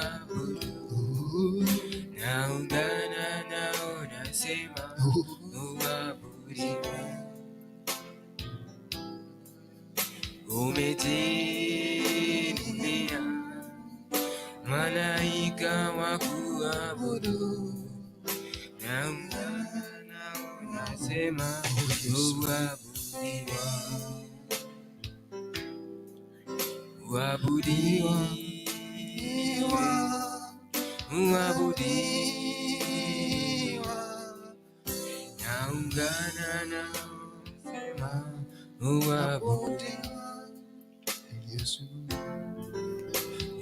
Uabudu. Naungana nao nasema uabudiwe. Umejiinulia malaika wa kuabudu. Naungana nao nasema uabudiwe. Uabudiwe, uabudiwa. Naungana nao sema uabudiwe,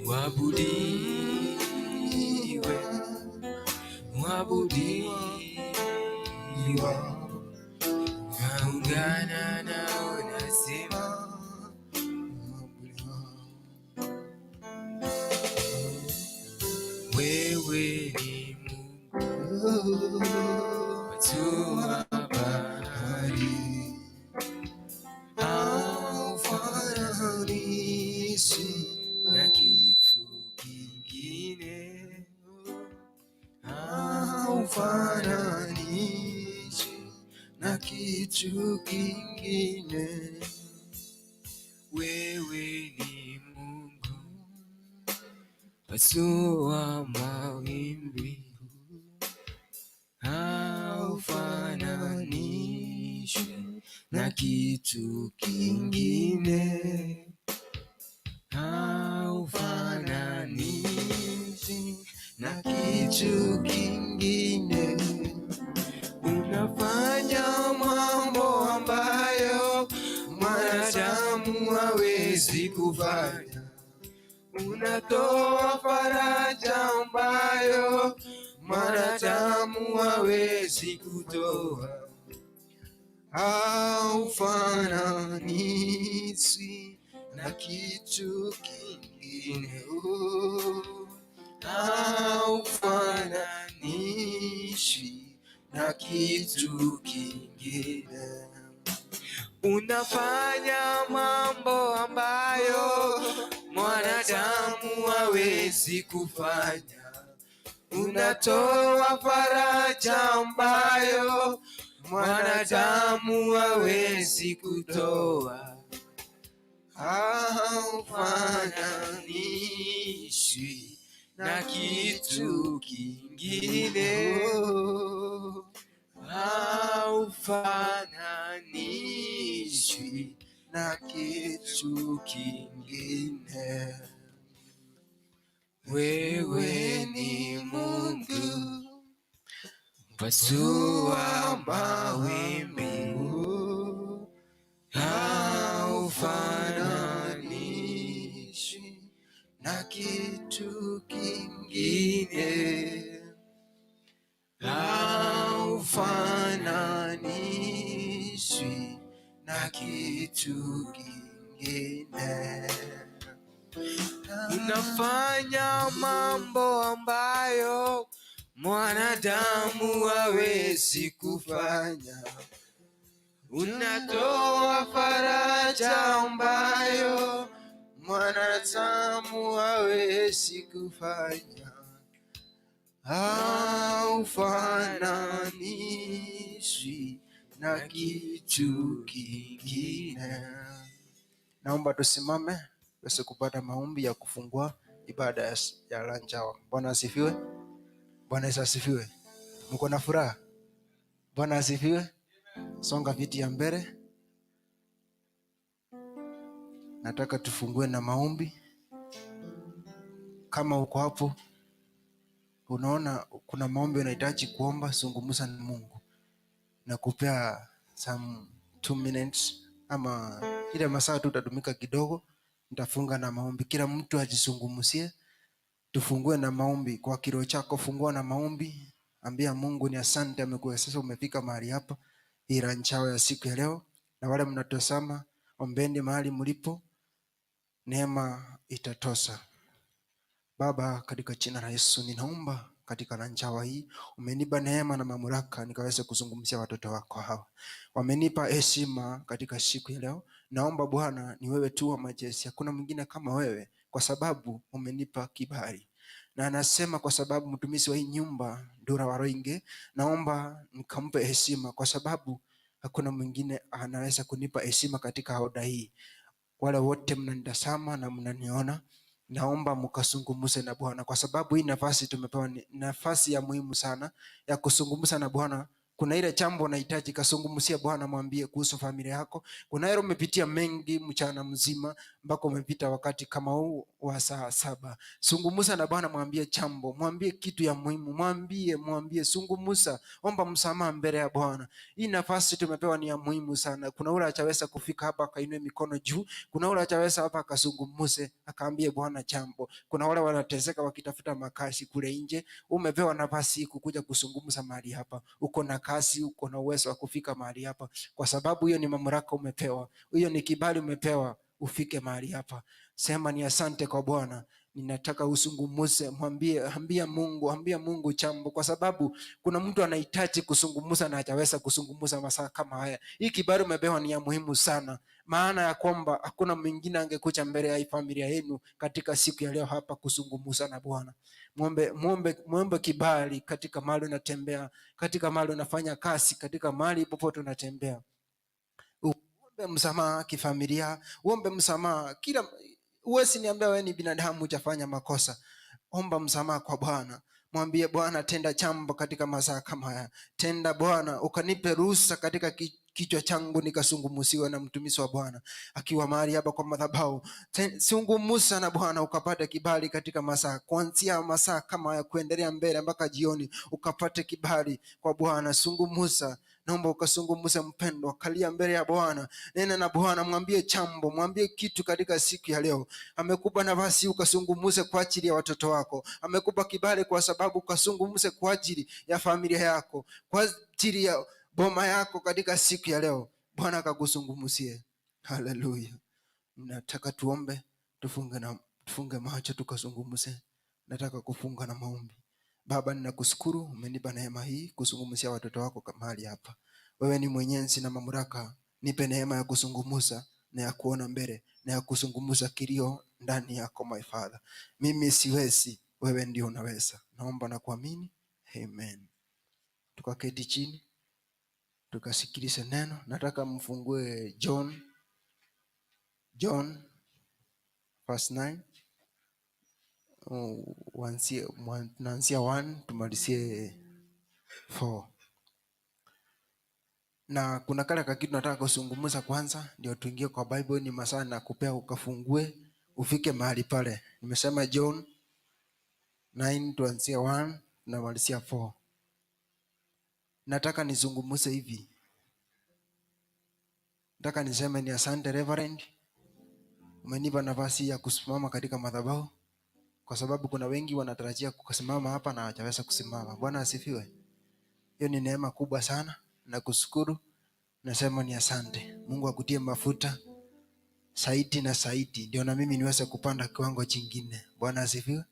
uabudiwe, uabudiwa. Naungana nao nasema wewe ni Mungu watu wa bahari, haufananishwi na kitu kingine, Haufananishwi na kitu kingine. Wewe ni Mungu pasua mawimbi, haufananishwi na kitu kingine, haufananishwi na kitu kingine. Unafanya mambo ambayo mwanadamu hawezi kufanya. Unatoa faraja ambayo mwanadamu hawezi kutoa. Haufananishwi na kitu kingine, haufananishwi na kitu kingine. Unafanya mambo ambayo mwanadamu hawezi kufanya. Unatoa faraja ambayo mwanadamu hawezi kutoa. Haufananishwi na kitu kingine, haufananishwi na kitu kingine. Wewe ni Mungu pasua mawimbi, haufananishwi na kitu kingine, haufananishwi na kitu kingine. Unafanya mambo ambayo mwanadamu hawezi kufanya. Unatoa faraja ambayo mwanadamu hawezi kufanya. Haufananishwi na kitu kingine. Naomba tusimame tuweze kupata maombi ya kufungua ibada ya lunch hour. Bwana asifiwe. Bwana Yesu asifiwe. Mko na furaha? Bwana asifiwe. Songa viti ya mbele. Nataka tufungue na maombi. Kama uko hapo unaona kuna maombi unahitaji kuomba, zungumza na Mungu. Na kupea some 2 minutes ama ile masaa tu utatumika kidogo, nitafunga na maombi. Kila mtu ajizungumzie. Tufungue na maombi. Kwa kiroho chako fungua na maombi. Ambia Mungu ni asante, amekuwezesha umefika mahali hapa hii lunch hour ya siku ya leo. Na wale mnatazama, ombeni mahali mlipo, neema itatosa. Baba, katika jina la Yesu ninaomba katika lunch hour hii umenipa neema na mamlaka nikaweze kuzungumzia watoto wako hawa. Wamenipa heshima katika siku ya leo. Naomba Bwana ni wewe tu wa majeshi, hakuna mwingine kama wewe, kwa sababu umenipa kibali. Na anasema kwa sababu mtumishi wa hii nyumba Ndura Waruinge, naomba nikampe heshima kwa sababu hakuna mwingine anaweza kunipa heshima katika oda hii. Wale wote mnanitazama na mnaniona, naomba mkazungumze na Bwana kwa sababu hii nafasi tumepewa ni nafasi ya muhimu sana ya kuzungumza na Bwana. Kuna ile jambo unahitaji kasungumzia Bwana, mwambie kuhusu familia yako. Kuna ile umepitia mengi mchana mzima mpaka umepita wakati kama huu wa saa 7. Zungumza na Bwana, mwambie jambo, mwambie kitu ya muhimu, mwambie, mwambie, zungumza, omba msamaha mbele ya Bwana. Hii nafasi tumepewa ni ya muhimu sana. Kuna ule achaweza kufika hapa akainue mikono juu, kuna ule achaweza hapa akazungumze, akaambie Bwana jambo. Kuna wale wanateseka wakitafuta makazi kule nje. Umepewa nafasi kukuja kuzungumza mahali hapa. Uko na kazi, uko na uwezo wa kufika mahali hapa, kwa sababu hiyo ni mamlaka umepewa, hiyo ni kibali umepewa, ufike mahali hapa. Sema ni asante kwa Bwana. Ninataka usungumuze, mwambie, ambia Mungu, ambia Mungu jambo, kwa sababu kuna mtu anahitaji kuzungumza na hajaweza kuzungumza masaa kama haya. Hii kibali umepewa ni ya muhimu sana, maana ya kwamba hakuna mwingine angekuja mbele ya hii familia yenu katika siku ya leo hapa kuzungumza na Bwana. Muombe, muombe, muombe kibali katika mahali unatembea, katika mahali unafanya kazi, katika mahali popote unatembea. Uombe msamaha kifamilia, uombe msamaha kila. Huwezi niambia wewe ni binadamu hujafanya makosa. Omba msamaha kwa Bwana, mwambie Bwana, tenda jambo katika masaa kama haya, tenda Bwana, ukanipe ruhusa katika kichwa changu nikazungumziwe na mtumishi wa Bwana akiwa mahali hapa kwa madhabahu. Zungumza na Bwana ukapate kibali katika masaa, kuanzia masaa kama haya kuendelea mbele mpaka jioni, ukapate kibali kwa Bwana. Zungumza, naomba ukazungumze mpendwa, kalia mbele ya Bwana, nena na Bwana, mwambie jambo, mwambie kitu katika siku ya leo. Amekupa nafasi ukazungumze kwa ajili ya watoto wako, amekupa kibali kwa sababu ukazungumze kwa ajili ya familia yako, kwa ajili ya boma yako katika siku ya leo. Bwana akakuzungumzie. Haleluya. Nataka tuombe, tufunge macho tukazungumze. Nataka kufunga na maombi. Baba, ninakushukuru umenipa neema hii kuzungumzia watoto wako mahali hapa. Wewe ni mwenyezi na mamlaka, nipe neema ya kuzungumza na ya kuona mbele na ya kuzungumza kilio ndani yako my Father. Mimi siwezi, wewe ndio unaweza. Naomba na kuamini. Amen. Tukaketi chini tukasikilize neno. Nataka mfungue John verse 9. Tunaanzia 1 tumalizie 4. Na kuna kale kakitu nataka kuzungumza kwanza ndio tuingie kwa Bible. Ni masaa na kupea ukafungue ufike mahali pale. Nimesema John 9 tuanzie 1 tunamalizia 4. Nataka nizungumze hivi. Nataka niseme ni asante Reverend, umenipa nafasi ya kusimama katika madhabahu, kwa sababu kuna wengi wanatarajia kusimama hapa na hawajaweza kusimama. Bwana asifiwe. Hiyo ni neema kubwa sana, nakushukuru. Nasema ni asante. Mungu akutie mafuta zaidi na zaidi, ndio na mimi niweze kupanda kiwango chingine. Bwana asifiwe.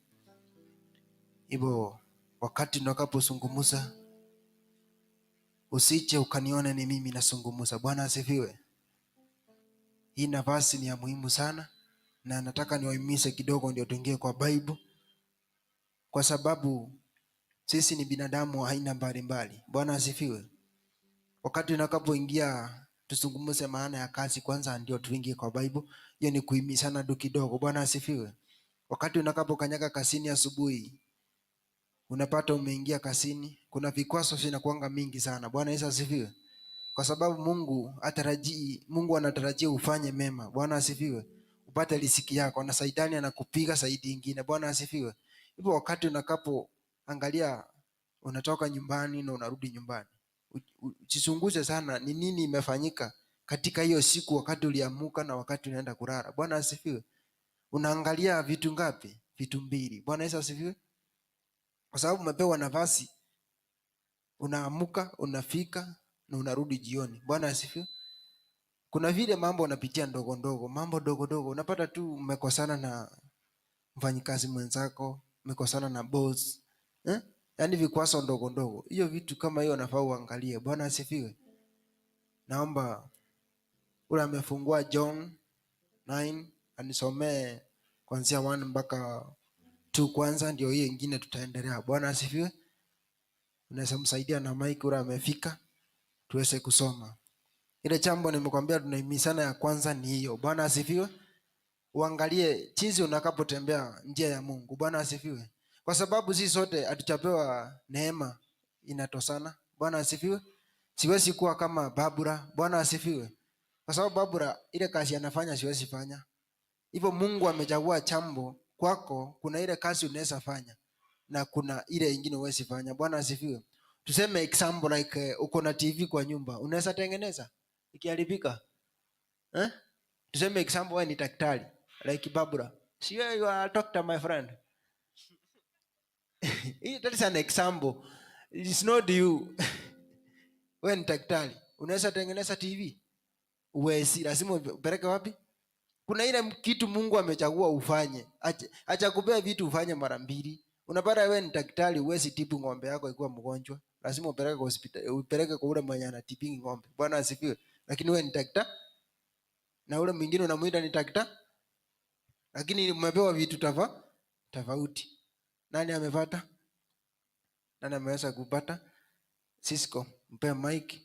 Hivyo wakati nitakapozungumza usije ukanione ni mimi nazungumza. Bwana asifiwe. Hii nafasi ni ya muhimu sana, na nataka niwahimize kidogo ndio tuingie kwa Bible, kwa sababu sisi ni binadamu wa aina mbalimbali. Bwana asifiwe. Wakati unakapoingia tuzungumze maana ya kazi kwanza, ndio tuingie kwa Bible. Hiyo ni kuhimizana tu kidogo. Bwana asifiwe. Wakati unakapokanyaga kazini asubuhi, unapata umeingia kazini, kuna vikwazo vinakuanga mingi sana. Bwana Yesu asifiwe. Kwa sababu Mungu atarajii, Mungu anatarajia ufanye mema. Bwana asifiwe. Upate riziki yako na Saitani anakupiga saidi nyingine. Bwana asifiwe. Hivyo wakati unakapoangalia unatoka nyumbani na unarudi nyumbani, ujichunguze sana ni nini imefanyika katika hiyo siku wakati uliamuka na wakati unaenda kulala. Bwana asifiwe. Unaangalia vitu ngapi? Vitu mbili. Bwana Yesu asifiwe. Kwa sababu umepewa nafasi, unaamuka, unafika na unarudi jioni. Bwana asifiwe. Kuna vile mambo unapitia ndogo ndogo, mambo ndogo ndogo, unapata tu umekosana na mfanyikazi mwenzako, umekosana na boss, eh? Yaani vikwazo ndogo ndogo. Hiyo vitu kama hiyo unafaa uangalie. Bwana asifiwe. Naomba ule amefungua John 9 anisomee kuanzia 1 mpaka Tu kwanza, ndio hiyo ingine tutaendelea. Bwana asifiwe. Unaweza msaidia na mic ule amefika, tuweze kusoma. Ile jambo nimekwambia tunahimizana ya kwanza ni hiyo. Bwana asifiwe. Uangalie jinsi unakapotembea njia ya Mungu. Bwana asifiwe. Kwa sababu sisi sote hatujapewa neema inatosana. Bwana asifiwe. Siwezi kuwa kama Babura. Bwana asifiwe. Kwa sababu Babura ile kazi anafanya siwezi fanya. Hivyo Mungu amechagua chambo kwako, kuna ile kazi unaweza fanya na kuna ile ingine huwezi fanya. Bwana asifiwe. Tuseme example like uko na TV kwa nyumba, unaweza tengeneza ikiharibika? Eh? Tuseme example wewe ni daktari like Babura. Si you are a doctor, my friend. That is an example. It's not you. Wewe ni daktari, unaweza tengeneza TV? Huwezi, lazima upeleke wapi? Kuna ile kitu Mungu amechagua ufanye. Acha kupea vitu ufanye mara mbili. Unapata wewe ni daktari, huwezi tibu ng'ombe yako ikiwa mgonjwa. Lazima upeleke kwa hospitali, upeleke kwa ule mwenye anatibingi ng'ombe. Bwana asifiwe. Lakini wewe ni daktari na ule mwingine unamuita ni daktari. Lakini umepewa vitu tofauti. Nani amepata? Nani ameweza kupata? Cisco, mpe mic.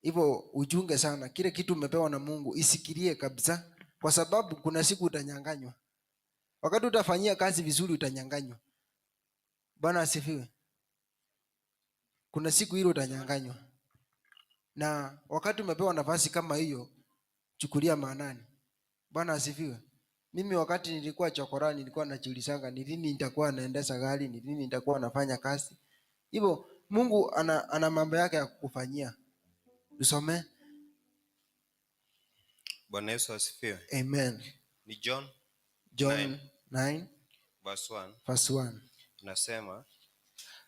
Hivyo uchunge sana kile kitu umepewa na Mungu, isikirie kabisa, kwa sababu kuna siku utanyanganywa. Wakati utafanyia kazi vizuri utanyanganywa. Bwana asifiwe. Kuna siku ile utanyanganywa, na wakati umepewa nafasi kama hiyo, chukulia maanani. Bwana asifiwe. Mimi wakati nilikuwa chokorani nilikuwa najiulizanga ni lini nitakuwa naendesha gari, ni lini nitakuwa nafanya kazi. Hivyo Mungu ana mambo yake ya kukufanyia. Tusome. Bwana Yesu asifiwe. Amen. Ni John John 9 verse 1 verse 1. Inasema,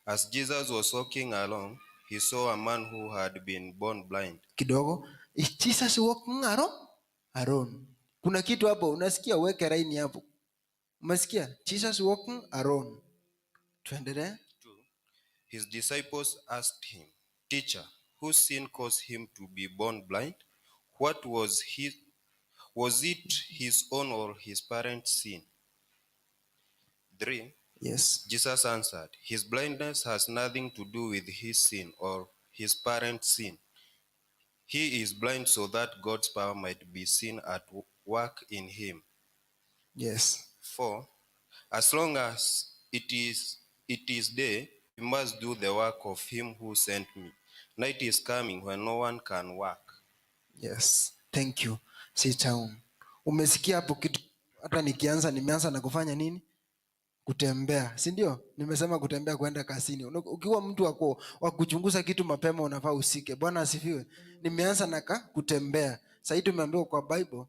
"As Jesus was walking along, he saw a man who had been born blind." Kidogo. Is Jesus walking alone? Alone. Kuna kitu hapo unasikia, uweke line hapo. Umesikia? Jesus walking alone. Tuendelee. 2. His disciples asked him, "Teacher, whose sin caused him to be born blind? What was his was it his own or his parents' sin?" 3. Yes. Jesus answered, "His blindness has nothing to do with his sin or his parents' sin. He is blind so that God's power might be seen at work in him." Yes. 4. As long as it is day, we must do the work of him who sent me. Night is coming when no one can work. Yes. Thank you. Sit down. Umesikia hapo kitu, hata nikianza nimeanza na kufanya nini? Kutembea, si ndio? Nimesema kutembea kwenda kazini. Ukiwa mtu wa kuchunguza kitu mapema unafaa usike. Bwana asifiwe. Nimeanza na kutembea. Sasa tumeambiwa kwa Bible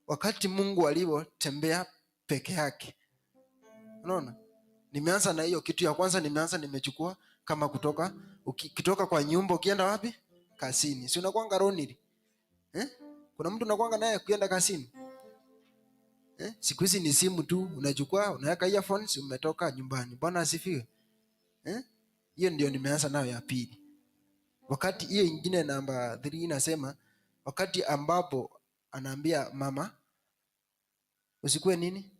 wakati Mungu alivyotembea peke yake. Unaona? Nimeanza na hiyo kitu ya kwanza, nimeanza nimechukua kama kutoka ukitoka kwa nyumba ukienda wapi? Kazini. Si unakuanga lonely? Eh? Kuna mtu unakuanga naye kuenda kazini? Eh? Siku hizi ni simu tu unachukua, unaweka earphones, umetoka nyumbani. Bwana asifiwe. Eh? Hiyo ndio nimeanza nayo ya pili. Wakati hiyo ingine namba 3 inasema wakati ambapo anaambia mama usikue nini?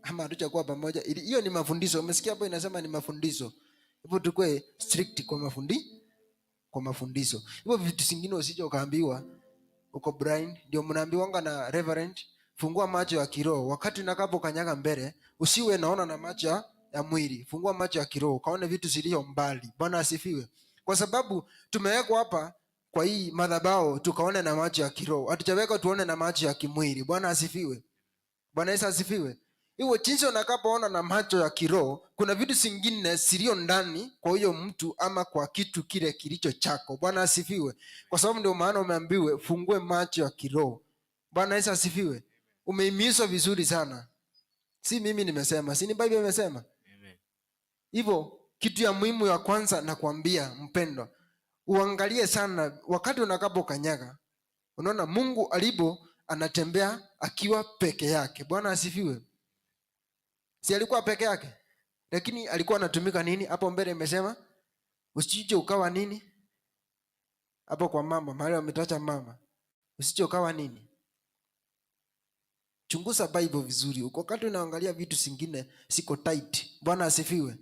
Ama hatujakuwa pamoja. Hiyo ni mafundisho. Umesikia hapo inasema ni mafundisho. Hivyo tukue strict kwa mafundisho. Hivyo vitu zingine usije ukaambiwa uko blind. Ndio mnaambiwanga na reverend, fungua macho ya kiroho. Wakati unakapo kanyaga mbele, usiwe naona na macho ya mwili. Fungua macho ya kiroho, kaone vitu zilizo mbali. Bwana asifiwe. Kwa sababu tumewekwa hapa kwa hii madhabahu tukaone na macho ya kiroho. Hatujawekwa tuone na macho ya kimwili. Bwana asifiwe. Bwana Yesu asifiwe. Hivyo jinsi unakapoona na macho ya kiroho, kuna vitu zingine zilio ndani kwa huyo mtu ama kwa kitu kile kilicho chako. Bwana asifiwe. Kwa sababu ndio maana umeambiwe fungue macho ya kiroho. Bwana Yesu asifiwe. Umehimizwa vizuri sana. Si mimi nimesema, si ni Bible imesema? Hivyo kitu ya muhimu ya kwanza nakwambia mpendwa, uangalie sana wakati unakapo kanyaga. Unaona Mungu alipo anatembea akiwa peke yake. Bwana asifiwe. Si alikuwa peke yake? Lakini alikuwa anatumika nini? Hapo mbele imesema usije ukawa nini? Hapo kwa mama, mahali wametacha mama. Usije ukawa nini? Chunguza Bible vizuri. Wakati unaangalia vitu zingine siko tight. Bwana asifiwe.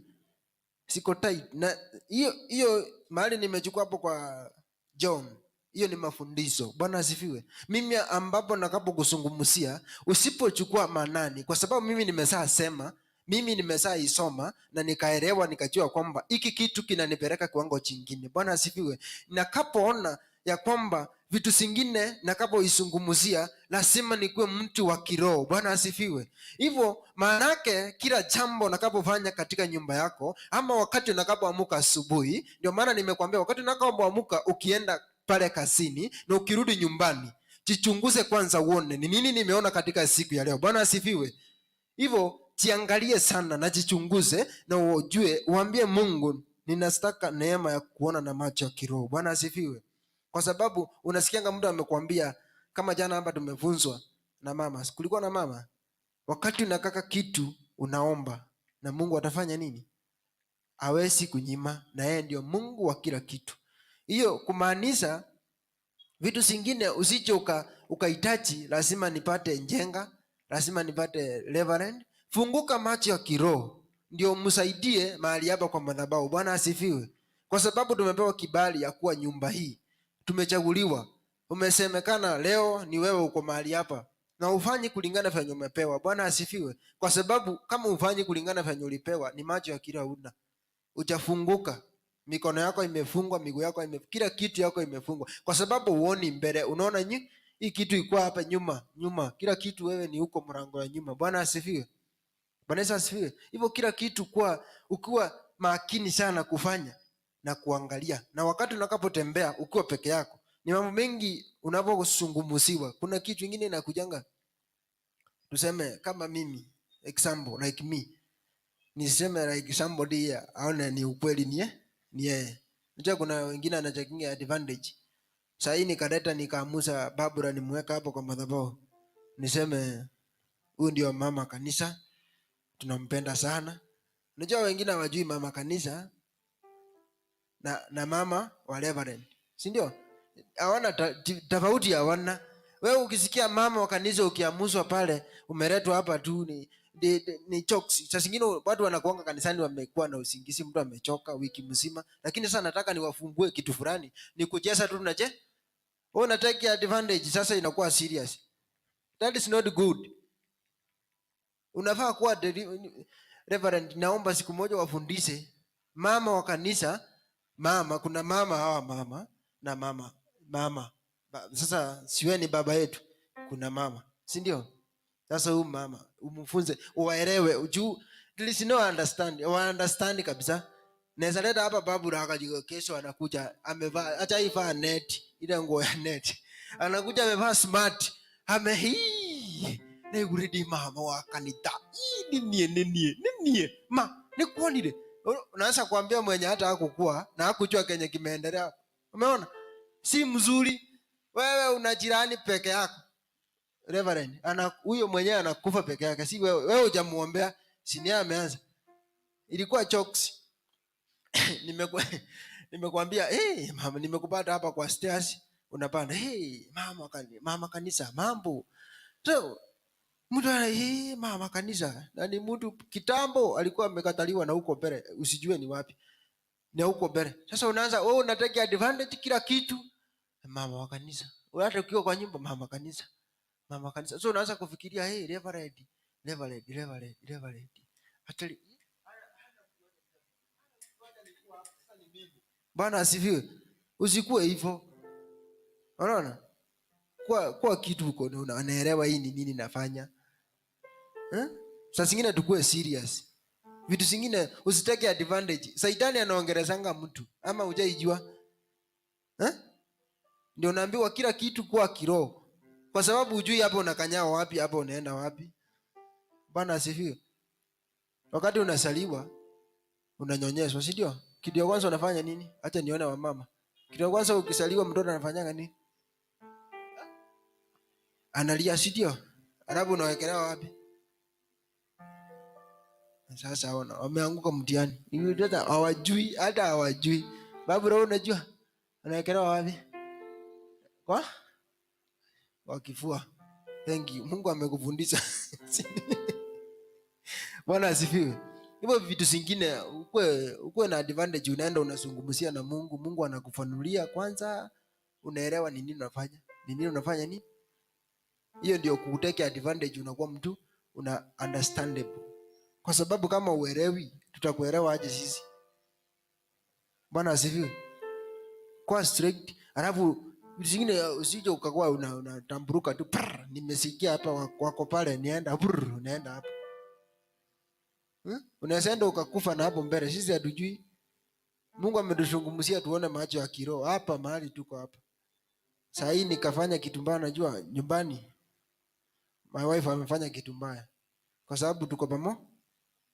Siko tight. Na hiyo hiyo mahali nimechukua hapo kwa John, hiyo ni mafundisho. Bwana asifiwe. Mimi ambapo nakapo kuzungumzia, usipochukua maanani, kwa sababu mimi nimesaa sema, mimi nimesaa isoma na nikaelewa, nikajua kwamba hiki kitu kinanipeleka kiwango chingine. Bwana asifiwe. Nakapoona ya kwamba vitu zingine nakapoizungumzia lazima nikuwe mtu wa kiroho. Bwana asifiwe. Hivyo maanake kila jambo nakapofanya katika nyumba yako ama wakati unakapoamuka asubuhi, ndio maana nimekwambia wakati unakapoamuka ukienda pale kazini na ukirudi nyumbani, jichunguze kwanza uone ni nini nimeona katika siku ya leo. Bwana asifiwe. Hivyo jiangalie sana na jichunguze na ujue, uambie Mungu, ninataka neema ya kuona na macho ya kiroho. Bwana asifiwe. Kwa sababu unasikianga mtu amekwambia, kama jana hapa tumefunzwa na mama, kulikuwa na mama, wakati unakaka kitu unaomba na Mungu atafanya nini? Hawezi kunyima, na yeye ndio Mungu wa kila kitu. Hiyo kumaanisha vitu zingine usije ukahitaji lazima nipate njenga, lazima nipate reverend. Funguka macho ya kiroho ndio msaidie mahali hapa kwa madhabahu. Bwana asifiwe. Kwa sababu tumepewa kibali ya kuwa nyumba hii, tumechaguliwa. Umesemekana leo ni wewe uko mahali hapa na ufanyi kulingana venye umepewa. Bwana asifiwe. Kwa sababu kama ufanyi kulingana venye ulipewa, ni macho ya kiroho huna, hujafunguka. Mikono yako imefungwa, miguu yako kila kitu yako imefungwa, kwa sababu huoni mbele, unaona hii kitu iko hapa nyuma nyuma, kila kitu wewe ni huko mlango ya nyuma. Bwana asifiwe. Bwana Yesu asifiwe. Hivyo kila kitu kwa ukiwa makini sana kufanya na kuangalia, na wakati unakapotembea ukiwa peke yako, ni mambo mengi unapozungumziwa. Kuna kitu kingine inakujanga, tuseme kama mimi, example like me, niseme like somebody here aone ni ukweli ni yeye. Unajua kuna wengine anachakinga advantage. Sasa hii nikaleta nikaamuza Babura nimweka hapo kwa madhabahu, niseme huyu ndio mama kanisa, tunampenda sana. Unajua wengine hawajui mama kanisa na mama wa reverend, si ndio? Hawana tofauti, hawana. Wewe ukisikia mama wa kanisa ukiamuzwa pale, umeletwa hapa tu ni jokes. Saa zingine watu wanakuanga kanisani wamekuwa na usingizi, mtu amechoka wiki mzima, lakini sasa nataka niwafungue kitu fulani, ni kucheza tu tunache. Wewe una take advantage, sasa inakuwa serious. That is not good. Unafaa kuwa reverend, naomba siku moja wafundishe mama wa kanisa, mama, kuna mama hawa mama na mama mama. Sasa siwe ni baba yetu, kuna mama, si ndio? Sasa huyu mama umfunze, uwaelewe juu there is no understand, wa understand kabisa. Naweza leta hapa babu raka kesho anakuja amevaa, acha ivaa net, ile nguo ya net. Anakuja amevaa smart, ame hii. Neguridi mama wa kanitha. Hii ni nie ni nie ni ma nikuonire. Unaanza kuambia mwenye hata hakukua na hakujua kenye kimeendelea. Umeona? Si mzuri. Wewe una jirani peke yako. Reverend, ana huyo mwenyewe anakufa peke yake, si wewe. Wewe hujamuombea, si ni ameanza. Ilikuwa jokes. Nimekuambia, hey, mama, nimekupata hapa kwa stairs, unapanda. Hey, mama kanisa, mambo. So, mtu ana, hey, mama kanisa. Na ni mtu kitambo alikuwa amekataliwa na huko mbele, usijue ni wapi. Ni huko mbele. Sasa unaanza wewe unatake advantage kila kitu. Mama wa kanisa. Wewe hata ukiwa kwa nyumba, mama kanisa. Mama kanisa. So unaanza kufikiria, hey, reverend, reverend, reverend, reverend. Actually, Bwana asifiwe. Usikue hivyo. Unaona? Kwa kitu uko unaelewa hii ni nini nafanya. Saa zingine tukue serious. Vitu zingine usitake advantage. Saitani anaongelezanga mtu ama hujaijua? Ndio unaambiwa kila kitu kwa kiroho. Kwa sababu hujui hapo unakanyaa wapi, hapo unaenda wapi. Bwana asifiwe. Wakati unasaliwa unanyonyeshwa, si ndio? Kitu ya kwanza unafanya nini? Acha nione wamama. Kitu ya kwanza ukisaliwa mtoto anafanyanga nini? Analia, si ndio? Alafu unawekelewa wapi? Sasa ona, wameanguka mtihani. Ni hawajui, hata hawajui. Babu roho unajua? Unawekelewa wapi? Kwa? Kwa kifua. Thank you. Mungu amekufundisha. Bwana asifiwe. Hivyo vitu zingine ukue na advantage, unaenda unazungumzia na Mungu, Mungu anakufanulia kwanza, unaelewa ni nini unafanya, ni nini unafanya nini. Hiyo ndio kutake advantage, unakuwa mtu una understandable, kwa sababu kama uelewi, tutakuelewa aje sisi? Bwana asifiwe. Kwa strict, alafu vitu zingine usije ukakuwa unatamburuka tu prr, nimesikia hapa wako pale, nienda prr, unaenda hapa. Unaweza enda ukakufa na hapo mbele, sisi hatujui. Mungu ametuzungumzia tuone macho ya kiroho hapa mahali tuko hapa. Saa hii nikafanya kitu mbaya, najua nyumbani my wife amefanya kitu mbaya, kwa sababu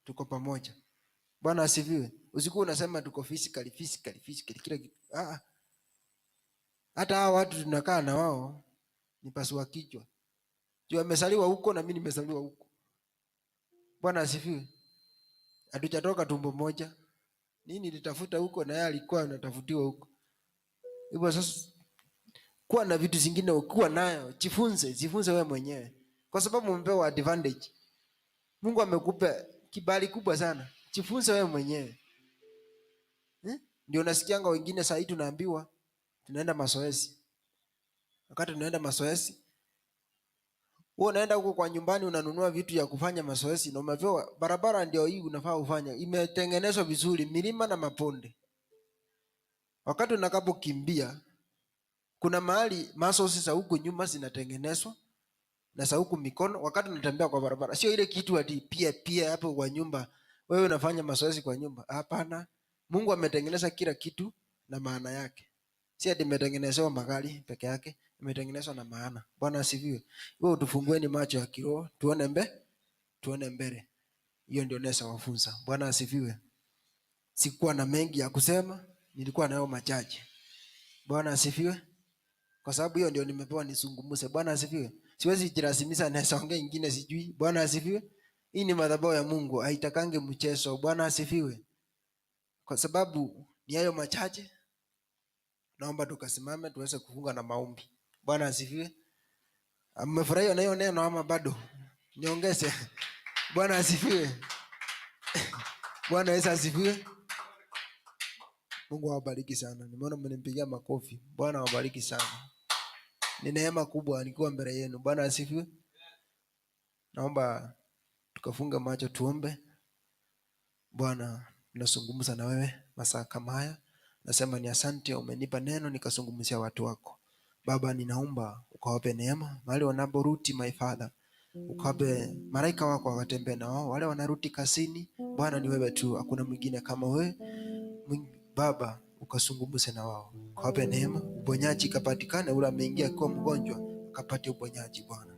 tuko pamoja. Bwana asifiwe. Usikuwa unasema tuko physically, physically, physically kila kitu. Ah, hata hao watu tunakaa na wao ni pasua kichwa. Juu amesaliwa huko na mimi nimesaliwa huko. Bwana asifiwe. Hatujatoka tumbo moja. Nini nilitafuta huko na yeye alikuwa anatafutiwa huko. Hivyo sasa kuwa na vitu zingine ukiwa nayo, jifunze, jifunze wewe mwenyewe. Kwa sababu umepewa advantage. Mungu amekupa kibali kubwa sana. Jifunze wewe mwenyewe. Eh? Ndio unasikianga wengine saa hii tunaambiwa tunaenda mazoezi. Wakati tunaenda mazoezi, wewe unaenda huko kwa nyumbani unanunua vitu ya kufanya mazoezi na umepewa barabara ndio hii unafaa ufanye. Imetengenezwa vizuri, milima na mabonde. Wakati unakapokimbia kuna mahali muscles za huku nyuma zinatengenezwa na za huku mikono wakati unatembea kwa barabara. Sio ile kitu ati pia pia hapo kwa nyumba wewe unafanya mazoezi kwa nyumba. Hapana. Mungu ametengeneza kila kitu na maana yake. Si ati imetengenezewa magari peke yake, imetengenezwa na maana. Bwana asifiwe. Wewe utufungueni macho ya kiroho, tuone mbele. Hiyo ndio naweza wafunza. Bwana asifiwe. Sikuwa na mengi ya kusema, nilikuwa nayo machache. Bwana asifiwe. Kwa sababu hiyo ndio nimepewa nizungumze. Bwana asifiwe. Siwezi jilazimisha naweza ongea ingine sijui. Bwana asifiwe. Hii ni madhabahu ya Mungu, haitakange mchezo. Bwana asifiwe. Kwa sababu ni hayo machache, naomba tukasimame tuweze kufunga na maombi. Bwana asifiwe. Mmefurahia na hiyo neno ama bado? Niongeze. Bwana asifiwe. Bwana Yesu asifiwe. Mungu awabariki sana. Nimeona mmenipigia makofi. Bwana awabariki sana. Ni neema kubwa nikiwa mbele yenu. Bwana asifiwe. Naomba tukafunga macho tuombe. Bwana, tunazungumza na wewe masaa kama haya. Nasema ni asante, umenipa neno nikazungumzia watu wako. Baba, ninaomba ukawape neema mahali wanaporuti, my Father, ukawape malaika wako wakatembee na wao, wale wanaruti kazini. Bwana, ni wewe tu, hakuna mwingine kama wewe. Baba, ukazungumze na wao, ukawape neema, uponyaji ikapatikane. Ule ameingia akiwa mgonjwa akapate uponyaji. Bwana,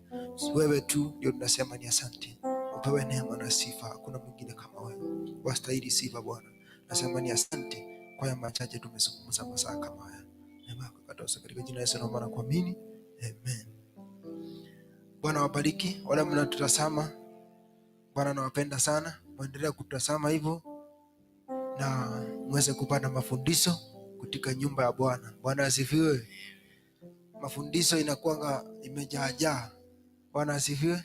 wewe tu ndio tunasema ni asante, upewe neema na sifa, hakuna mwingine kama wewe, wastahili sifa Bwana. Nasema ni asante kwa haya machache tumezungumza masaa kama haya. Neema yako ikatosha katika jina la Yesu naomba na kuamini. Amen. Bwana wabariki wale mnatutazama. Bwana nawapenda sana, muendelee kututazama hivyo na muweze kupata mafundisho katika nyumba ya Bwana. Bwana asifiwe. Mafundisho inakuanga imejaajaa. Bwana asifiwe.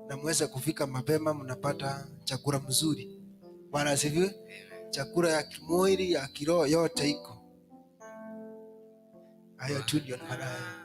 Na muweze kufika mapema, mnapata chakula mzuri. Bwana asifiwe. Chakula ya kimwili, ya kiroho yote iko. Hayo tu ndio niko nayo.